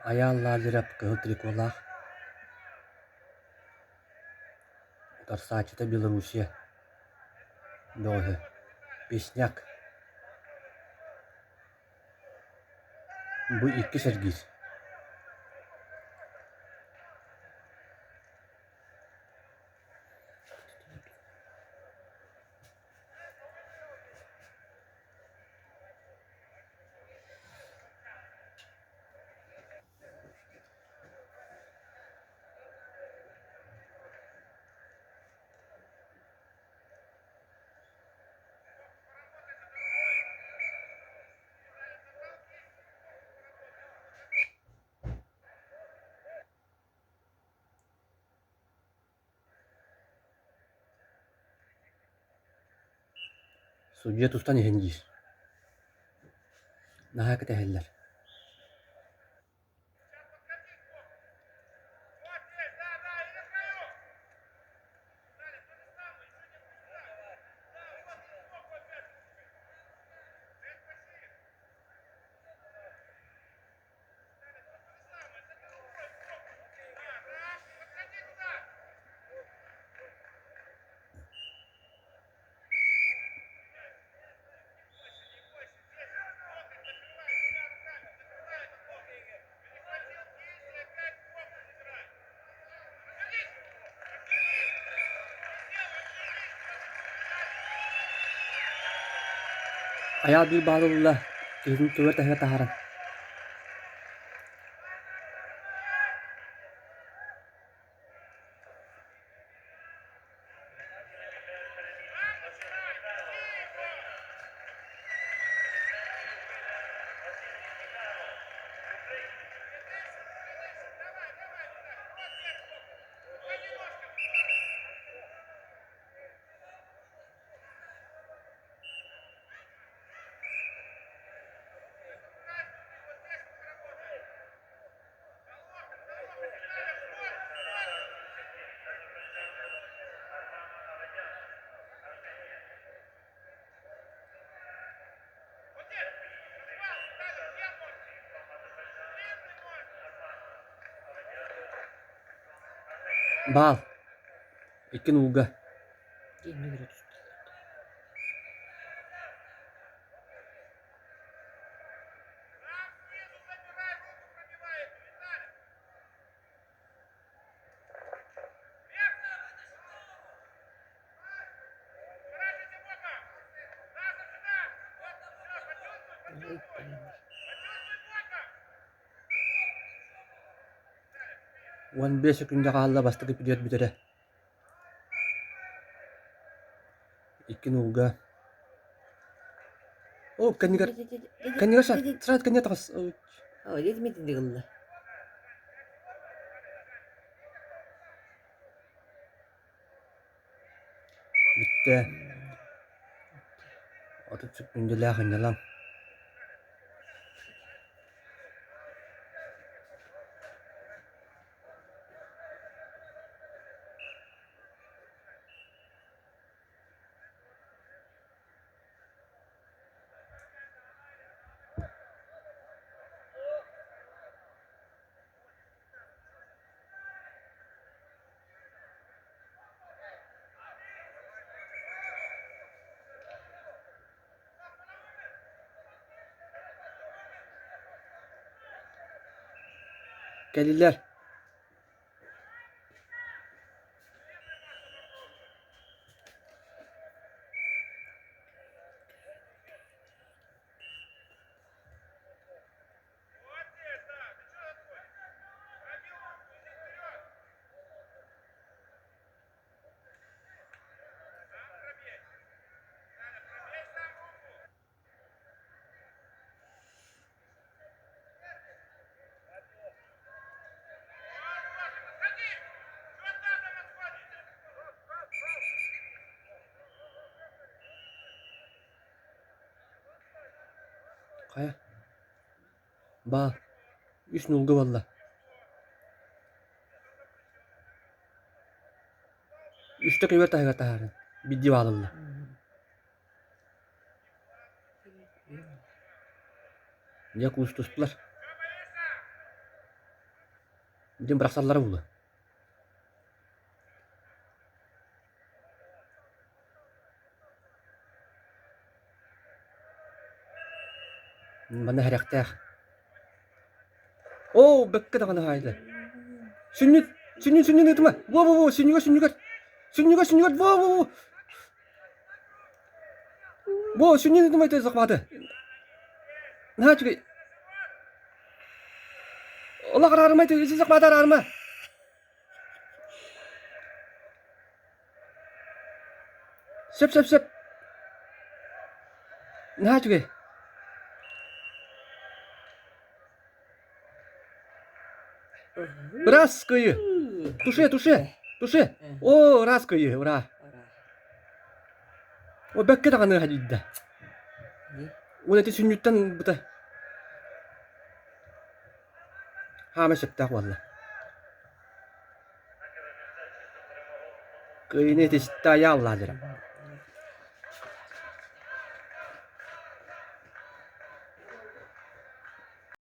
Айаал Лазарев кыһыл триколаах, утарсааччыта Белоруссия бөҕөһө Песняк. Бу иккис эргиир. Судьуйа тустан иһин диир. Наһаа кэтэһэллэр. Айаал биир баалы ылла, киһитин тугар таһыгар таһааран. Баал, иккин ууга. 15 секунда хаалла бастакы период бүтэрэ. Иккин ууга. О, кэннигэр кэннигэр сразу кэннигэр таҕыс. О, дедмитин гылла. Бүттэ. 30 секундалаах ынньалаҥ. Кэллилэр. Хайа? Баал, үс нуулга буолла. Үстэ көбүөр таһыгар таһааран, биирдии баалылла. Дьэ куустустулар. Бүтүн бырахсаллара буолуо. Манна сэрэхтээх. Оо, бэккэ даҕаны хаайда. Сүнньүт, сүнньүн, сүнньүн ыытыма. Во-во-во, сүнньүгэр, сүнньүгэр. Сүнньүгэр, сүнньүгэр, во-во-во. Во, сүнньүн ыытыма это захваты. Наһаа үчүгэй. Олох араарыма, ити захваты араарыма. Сөп, сөп, сөп. Наһаа үчүгэй. Ыраас кыайыы. Туше, туше, туше. Оо, ыраас кыайыы, ура. О, бэккэ даҕаны хадьыйда. Уон эти сүнньүттэн ылбыта. Хаама сөптөөх буолла. Кыайыыны этистэ айааллаадыра.